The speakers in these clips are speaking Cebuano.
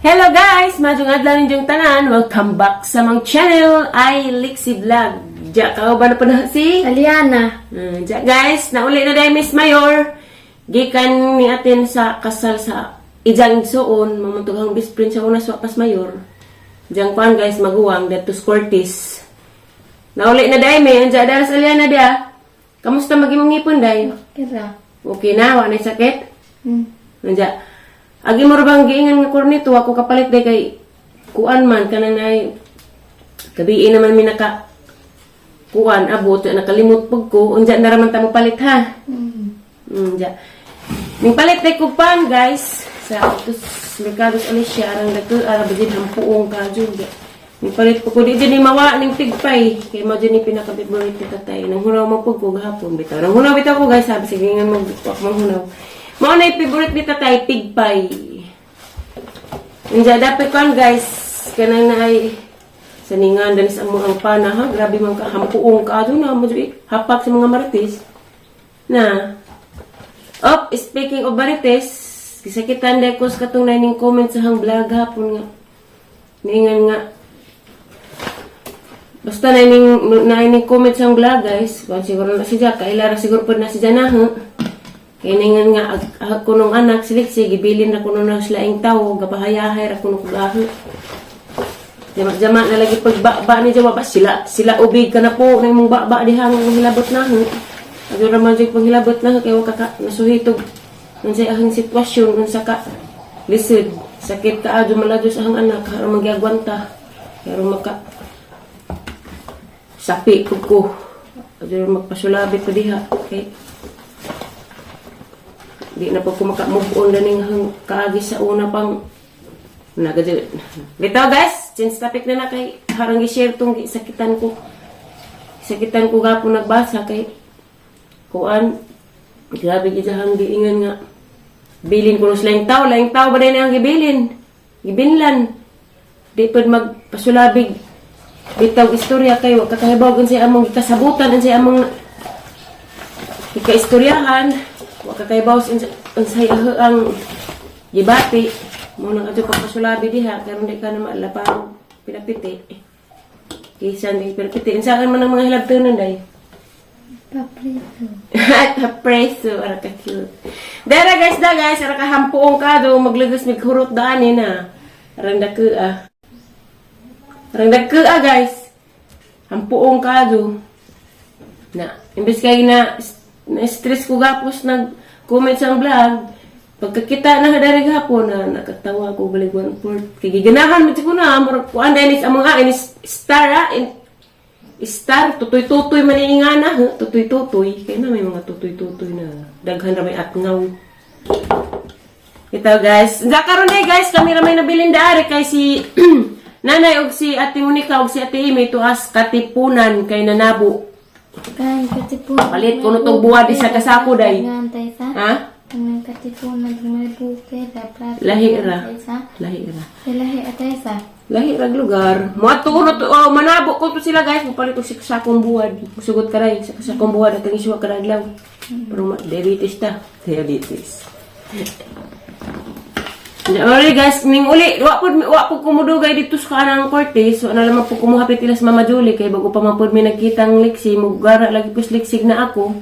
Hello guys! Maayong adlaw ninyong tanan. Welcome back sa among channel, ay Lixie Vlog. Diya ka ba na pa na si? Aliana. Diya guys, nauli na dahil Miss Mayor. Gikan ni atin sa kasal sa ijang igsuon, mamuntughang best friend sa una sa pas mayor. Diyang kuan guys, maguwang, datos Cortis. Nauli na dahil may, andiya daras Aliana dia. Kamusta maging ngipon day? Kira. Okay na, wa na sakit? Hmm. Anja. Agi mo ra bang giingan nga kornito ako kapalit day kay kuan man kanang nay gabii naman mi naka kuan abot nakalimot pug ko unja na ra man ta mo palit ha. Unja. Ning palit day ko pan guys sa atos Mercado sa Alicia arang dagko ara ba hampuong ka jud. Ning palit po ko di jud ni mawa ning pigpay kay mao jud ni pinaka favorite ni tatay. Nang hunaw mo pug ko gahapon bitaw. Nang hunaw bitaw ko guys, sabi sige nga mo wak mang hunaw. Mao na yung favorite ni tatay, pigpay. Unja dapat kuan guys, kanang naay saningan dan sa among ang pana ha, grabe man ka hampuong ka na mo jud hapak sa mga marites. Na. Op, speaking of marites, gisakitan day ko sa katong ning comment sa hang vlog hapon nga. Niingan nga basta na ning comment sa hang vlog guys, kung siguro na si Jack, kailara siguro po na si Janaha. Kaya ningan nga, ako nung anak, siliksi, gibilin na kuno na sila ing tao, gapahayahay ra kuno kugaho. Jama-jama na lagi pagbaba ni jawa ba sila sila ubig ka na po na imong baba diha nga hilabot na ho. Adto ra man jud panghilabot na ho, kay wa ka ka nasuhitog unsay ahang sitwasyon unsa ka lisod sakit ka adto malado sa ahang anak aron magiagwanta pero maka sapi ko ko adto ra magpasulabit ko diha kay di na po ko maka-move on daning hang kaagi sa una pang nagadyo. Bitaw guys, change topic na na kay harang gi-share tong sakitan ko. Sakitan ko gapon nagbasa kay kuan grabe gid hang giingan nga bilin ko sa laing tao, laing tao ba din ang gibilin? Gibinlan. Di pud magpasulabig bitaw istorya kay wa ka kahibaw unsay among gikasabutan, unsay among ikaistoryahan, wa ka kahibaw unsay ang gibati mo nang adto pagpasulabi diha karon di ka na maalapaw pinapiti kisan di pinapiti unsa man ang mga hilabtonon day. Paprito. At preso ara ka cute dara guys da guys ara ka hampuong ka do maglugos mig hurot daani na arang dako ah arang dako ah guys hampuong ka do na imbes kay na na stress ko gapos nag comment sa vlog pagkakita na dari gapon na nakatawa ko balig one fourth kay giganahan man ko na murag kuan dahil ang mga inis star ah, star tutoy-tutoy man ingana ha tutoy-tutoy kay na may mga tutoy-tutoy na daghan ra may atngaw. Ito guys, sa karon day guys, kami ra may nabilin daari kay si Nanay og si Ate Monica og si Ate Amy tuas Katipunan kay nanabo. Kan Katipunan. Palit ko no tong buwad isa ka sako, day. Ngantay sa? Ha? Ang Katipunan may bukid, dapat. Lahi ra. Sa? Lahi ra. Lahi atay sa. Lahi ra lugar. Moadto ko no to, oh, manabo ko to sila guys, mopalit og sakong buwad. Musugot ka ray, sa sakong buwad at ang isuwa kada adlaw. Pero diabetes ta. Diabetes. Alright guys, ning uli, wa pud kumudugay dito sa kanang Cortez, wa na lamang po kumuhapit ila sa Mama Julie kay bago pa man pud mi nagkitang Lexi, mugara lagi pud Lexi na ako.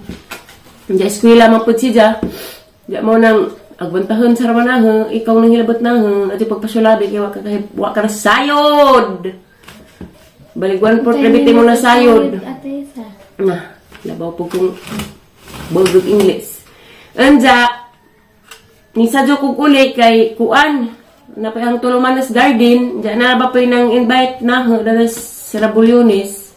Diya eskwela man pud siya. Diya mo nang agwantahon sa ramanahe, ikaw nang hilabot na at pagpasulabi kay wa ka na sayod. Balig one fourth na mo na sayod. Atay sa. Na, labaw po kong bulgog English. Anja, ni sadyo kog uli kay kuan, na pa ang Tulumanas Garden, diyan na ba pa nang invite na dada sa Rabulyones.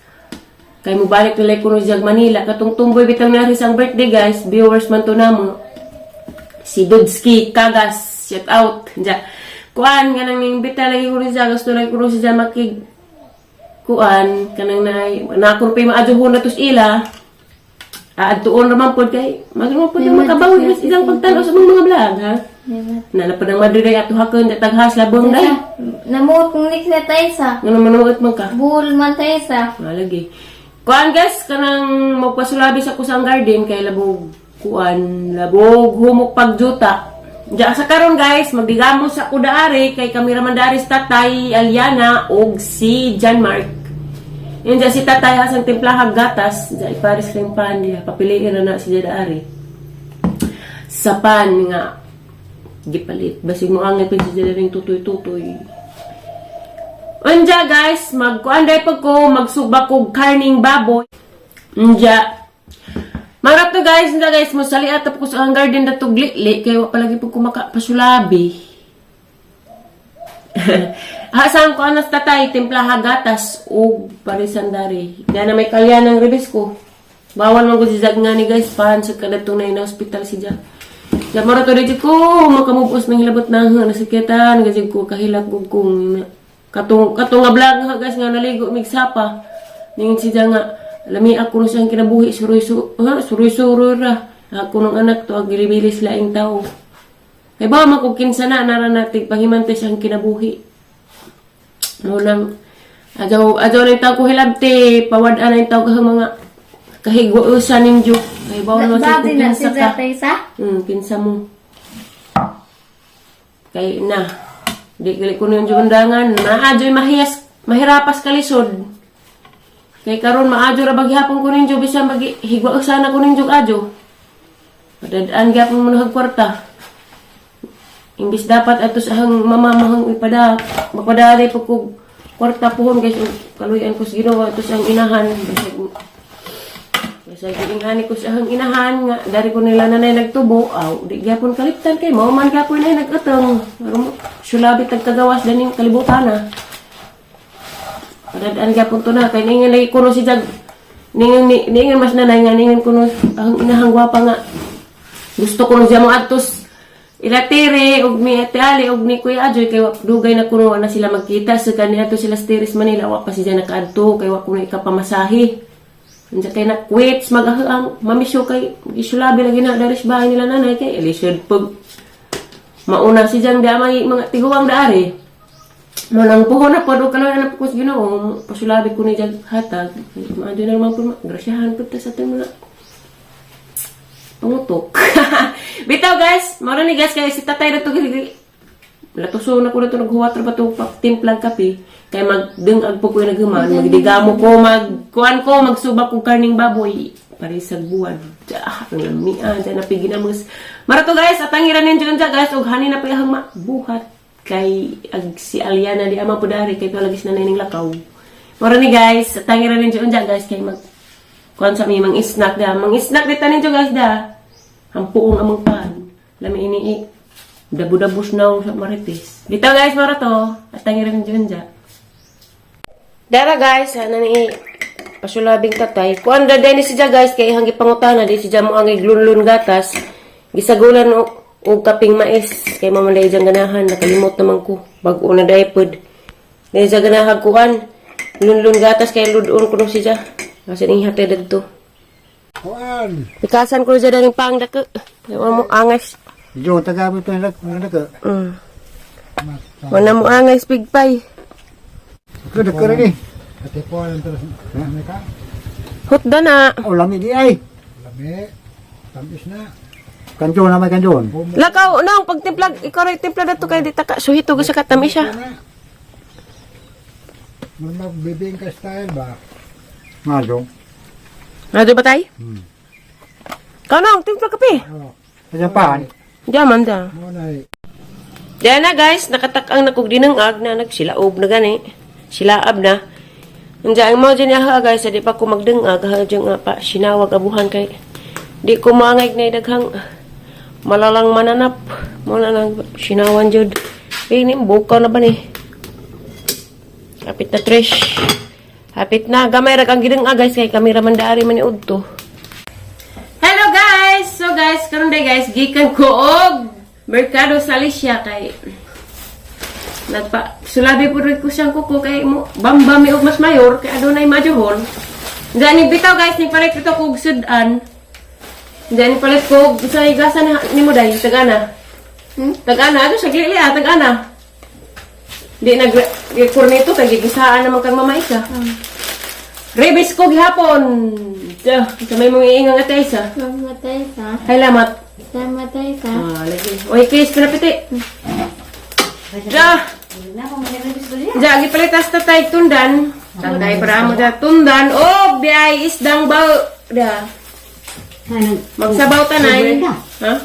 Kay mo balik nila kuno siyag Manila katong tumboy bitang nari sang birthday guys, viewers man to namo. Si Dudski Kagas, shout out. Diya. Kuan nga nang imbita lagi kuno siya, gusto lagi kuno siya makig kuan kanang nay nakuro pa maadyohon na tos ila. Aadtuon ra man pod kay magro pod ang makabawi sa isang pagtan-aw sa mga vlog ha. Na na ang Madrid ay ato hakon taghas labong day. Namuot kong likla tay sa. Ngano manuot man ka? Bull man tay sa. Malagi. Kuan guys, kanang magpasulabi sa kusang garden kay labog kuan, labog humok pagjuta. Diya sa karon guys, magdigamo sa kudaari kay kami raman dari sa Tatay Aliana og si John Mark. Yun diya si Tatay hasang timplahag gatas, diya iparis kayong pan diya, papiliin na na si Jadaari. Sa pan nga gipalit. Basig mo angay pin si Jadaring tutoy-tutoy. Unja guys, magkuan day pag ko, magsugba kog karning baboy. Unja. Marap to guys, unja guys, mo sali atap ko sa ang garden na tugli kay wa palagi pag kumaka pasulabi. Hasang ko anas tatay, timplaha gatas ug parisan dari. Di na may kalyan ng rebes ko. Bawal man ko si Zag nga ni guys, pahan sa kadatong na hospital si Jack. Lamaro to dito ko, makamubos ng hilabot na nasakitan, kasi ko kahilak ko kung katong, katong nga vlog nga guys nga naligo migsapa. Ningon si Jack nga, lami ako no siyang kinabuhi, suroy su, ha, suroy suroy ra. Ako nung anak to, ang gilibilis laing tao. Kay ba makukinsa na, naranatig pahimante siyang kinabuhi. Munang adyaw adyaw na yung tao ko hilabte, pawad-an na yung tao ka mga kahigwausan ninyo. Kay bawal mo sa Babi na kinsa si ka. Taysa. Kinsa mo. Kay na. Di gali ko yung undangan. Maadyo'y mahiyas, mahirapas kalisod. Kay karon maadyo ra baghapon ko ninyo bisan bagi higwausan ako ninyo adyo. Padadaan gyapon mo nahag kwarta. Imbis dapat ato sa hang mamamahang ipada mapadari pa ko kwarta pohon guys ug kaluyan ko sa Ginoo ato sa ang inahan basag basag giingani ko sa ang inahan nga dari ko nila nanay nagtubo aw di gyapon kaliptan kay mao man gyapon nay nag-utong Aron mo, sulabi tag kagawas daning kalibutan na padadaan gyapon to na kay ningan lagi kuno si Jag ningan ningan mas nanay nga ningan kuno ang inahang gwapa nga gusto ko siya mo atos ilatire og ni Ate Ali og ni Kuya Ajoy kay dugay na kuno na sila magkita sa kaniya to sila sa Teres Manila wa pa siya nakaadto kay wa kuno ikapamasahe. Unsa kay na quits magahaang mamisyo kay gisulabi lagi na dari sa bahay nila nanay kay elisod pag mauna si Jang damay mga tiguang daari. Mo nang puhon na pod og kaloy na pukos Ginoo pasulabi ko ni Jag hatag. Maadyo na naman po grasyahan pud ta sa atong mga pangutok. Bitaw guys, mao ni guys kay si tatay na to latuso na ko na to naghuwat ra ba to timplang kape kay magdengag po ko yung naghuman magdigamo ko magkuan ko magsuba ko karning baboy parisag buwan. Ah, ang lamia dyan napigi na mga marato guys at ang ninyo dyan guys og hani na pa iyang mabuhat kay ag si Aliana di ama po dari kay palagis na ning lakaw. Mara ni guys at ang ninyo dyan guys kay mag kuan sa mi mang snack da mang snack dita ninyo guys da ang puong amang pan lami ini dabu-dabos na sa marites. Dito guys, mara to. At ang irin dyan dyan. Dara guys, sana ni pasulabing tatay. Kuan da din si siya guys, kay ihang gipangutana di siya mo ang iglunlun gatas. Gisagulan og og kaping mais kay mamanday diyang ganahan nakalimot naman ko. Bag-o na daypod. Di siya ganahag kuan. Lunlun gatas kay ludon ko no siya. Kasi ning hatid dadto. Kuan. Pikasan ko siya daning pangdako. Kay mo angas. Yo taga mo to nag nag. Wala mo angas pigpay. Ko dako ni. Katipon terus ka. Hutda na. Oh lami di ay. Lami. Tamis na. Kanjon na may kanjon. Lakaw na ang pagtimplag ikaw ray timpla na to kay di taka suhito sa katami siya. Magbibingka style ba? Ngajo. Ano ba tay? Kau na ang timpla kape. Oh, Sa pan. Diyan da. mo na eh. Diyan na guys, nakatakang na kog dinangag na nagsilaob na gani. Silaab na. Unja ang mao dyan aha guys, di pa ko magdengag ha dyan nga pa sinawag abuhan kay di ko maangay na daghang malalang mananap. Mo na nang sinawan jud. Eh, ni bukaw na ba ni? Kapit na Trish. Hapit na. Gamay ra kang gidengag guys kay kami ra man daari man ni udto. Hello guys! So guys, karon day guys, gikan ko og Merkado Salisya kay nagpa sulabi po rin ko siyang kuko kay mo bamba mi og mas mayor kay adunay majuhon. Gani bitaw guys, ni palit ito kog sudan. Gani palit ko og sa higasan nimo day tagana. Tagana ato sa gili ah, tagana. Di nag di kornito kay gigisaan naman kang mama isa. Rebis ko gihapon. Sa may mga iingang ate isa. Mama Taysa. Hay lamat. Salamat Taysa. Ah, lagi. Oy, kiss, pinapiti. Ja. Ja, gipalitas ta tay tundan. Tanday para mo da tundan. Oh, biyay isdang baw. Da. Magsabaw tanay. Ha?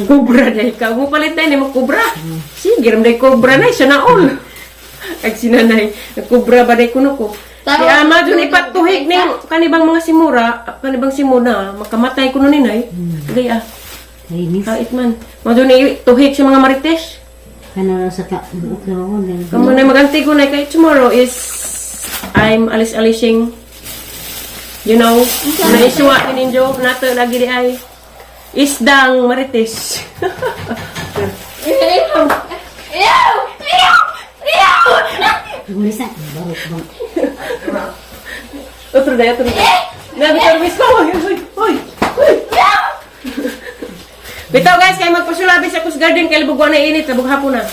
Kubra day ka. Mo palit na ni mo kubra. Sige, ram day kubra na siya na all. Ag sinanay, kubra ba day kuno ko. Di ama dun ipatuhig ning kanibang mga simura, kanibang simuna, makamatay kuno ni nay. Day ah. Kait man. Mo dun tuhig sa mga marites. Kamu na maganti ko na kay tomorrow is I'm alis-alising. You know, naisuwa ni ninyo nato lagi di ay isdang marites. Ew! Ew! Ew! Otro day, otro day. Nabi service ko. Oy, oy, oy. Oy. Bitaw guys, kay magpasulabi sa Kus Garden kay libog na init, labog hapon na.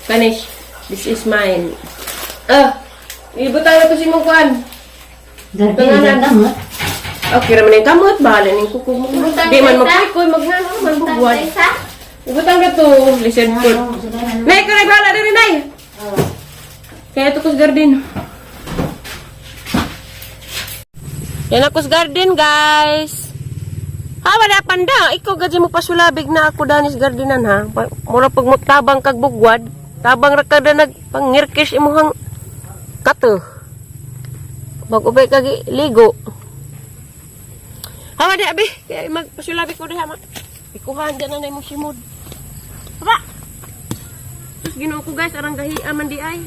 Finish. This is mine. Ah, ibutang na to si mong kuan. Okay raman yung kamot, bahala ning kuko mo. Ibutang Di man na isa? magpikoy, magnano man bugwad. Taysa? Ibutang na to, listen po. Nay, kuray bahala diri nay. Kaya to Kus Garden. Yan ako sa garden, guys. Ha, wala panda. Ikaw gadyo mo pasulabig na ako danis gardenan ha. Mura pag mo tabang kag bugwad, tabang ra kada nag pangirkis imuhang kato. Mag-ubay kag ligo. Ha, wala abi. Kaya magpasulabig ko diha ma. Ikuhan dyan na na imong simod. Aba! Sus, Ginoo ko guys, arang gahi man di ay.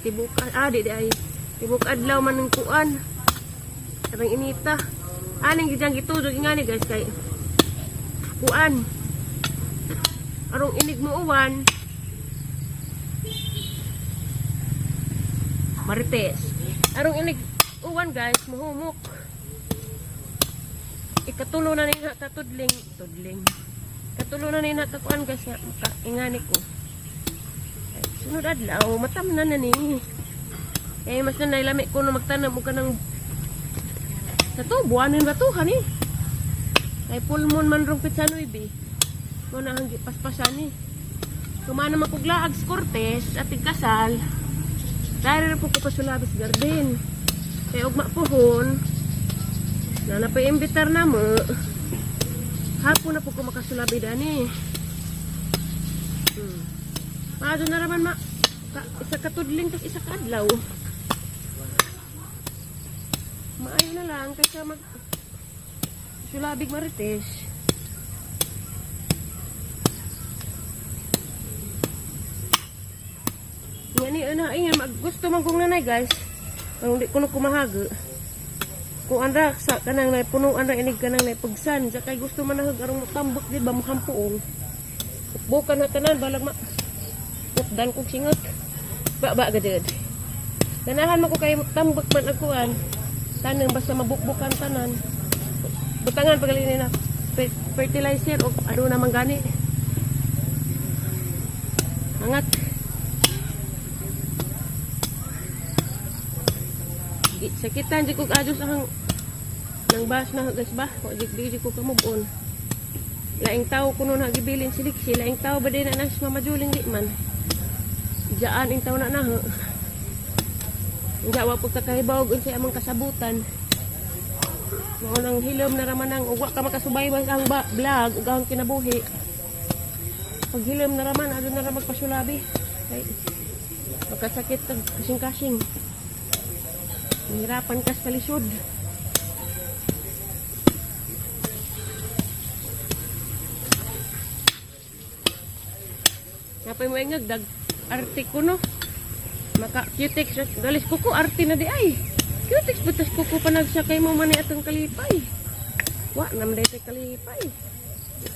Tibok, ah, di ay. Tibok adlaw man ng kuan. Arang inita. Aning gidang gitudog ingani guys kay kuan. Arong inig mo uwan. Marites. Arong inig uwan guys, muhumok. Ikatulo na ni katudling, tudling. Katulo na ni kakuan guys nga maka ingani ko. Ay, sunod adlaw, matamnan na ni. Eh mas na nailami ko no magtanam og kanang sa to, buwanin ba to, hani? Kay pulmon man rong pitsa nuibi. Mo na ang paspasan ni. Kumana makuglaag sa Cortez at kasal. Dahil na po ko pasulabis garden. Kay ugma pohon. Na napay-imbitar na mo. Hapon na po ko makasulabi dani. Maado na raman ma ka, isa ka tudling tas isa ka adlaw. Maayo na lang kaysa mag sulabig marites. Nga ni ana ingan mag gusto man kong nanay guys. Ang di ko na kumahago. Kung anra sa kanang nay punuan ra inig kanang nay pagsan sa kay gusto man nahag arong tambok di ba muhampuong. Bukan na tanan balag ma putdan kog singot. Ba ba gadud. Ganahan man ko kay tambok man agkuan. Tanan basta mabukbukan tanan. Butangan pagalinin na fertilizer o ano naman gani. Hangat. Sakitan di ko adyo sa hang nang bas na guys ba? Wa di di ko ka move on. Laing tao kuno na gibilin si Lixie, laing tao ba din na nas Mama Juling di man. Diyan ing tao na na. Hindi wa pagkakahibaw unsay among kasabutan. Mao nang hilom na raman ang ugwa ka makasubaybay ang ba, vlog ug ang kinabuhi. Pag hilom na raman adto na ra magpasulabi. Kay makasakit tag kasing-kasing. Nahirapan ka sa lisod. Napay mo ingag dag arte ko no. Maka cutex galis kuko arte na di ay. Cutex butas kuko panagsakay mo man ni atong kalipay. Wa nam day tay kalipay.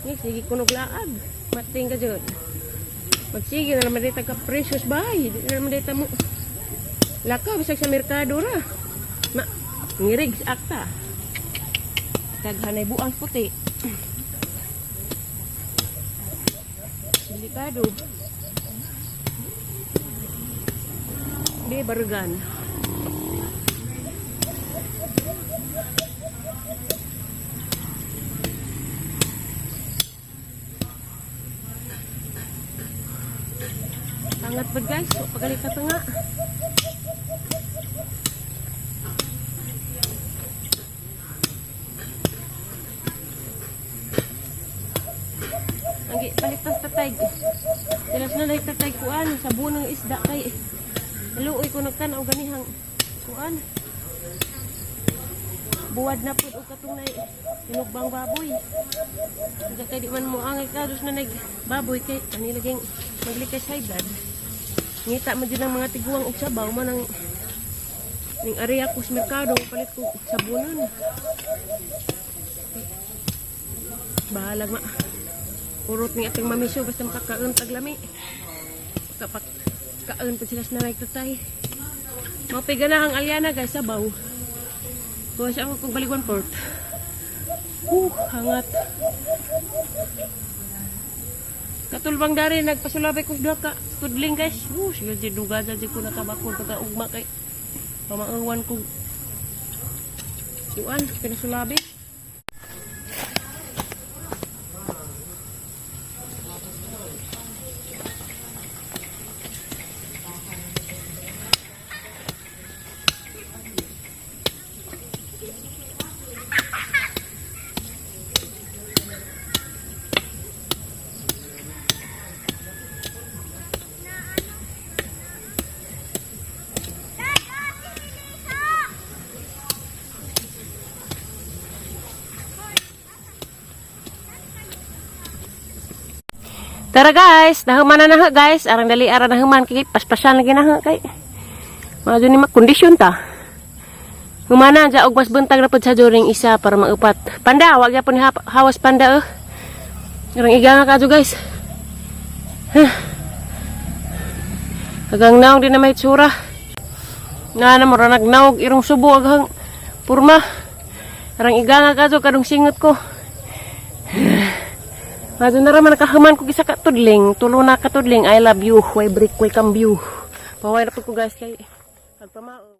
Ni sige kuno laag. Mating ka jud. Magsige na naman day ka precious bay. Di na naman day ta mo. Lakaw bisag sa merkado ra. Ma ngirig sa akta. Daghanay buang puti. Delikado. Be barugan. Hangat ba guys? So, pagalit na nga. Ang palit tas tatay. Tilas na lang tatay kuan sa bunang isda kay luoy ko nagtan-aw ganihang kuan. Buwad na pud og katong nay tinugbang baboy. Nga kay di man mo angay kados na nag baboy kay ani laging maglikay sa high blood. Ngita man jud ang mga tiguang og sabaw man ang ning area ko sa merkado palit ko sabunan. Bahalag ma. Urot ni ating mamisyo basta makakaon taglami. Kapak kaon pa sila sa nanay tatay. Mapiga na ang alyana guys sabaw. Kuha siya ako kung balik 1/4. Hangat. Katulbang dari nagpasulabay ko sa duha ka tudling guys. Sige di duga di ko nakabakod pagka ugma kay pamaangan ko. Kuan pinasulabi. Tara guys, nahuman na na guys. Arang dali ara nahuman kay paspasan lagi na kay. Mga ni kondisyon ta. Humana ja og mas buntag na pud sa during isa para maupat. Panda, wag gyapon ni hawas panda eh. Arang iga nga kadto guys. Huh. Hagang naong di na may tsura. Na na mura nagnaog irong subo aghang purma. Arang iga nga kadto kadong singot ko. Madto na raman nakahuman ko isa ka tudling, tulo na ka tudling. I love you. Way break, way cambio. Paway na pud ko guys kay pagpamao.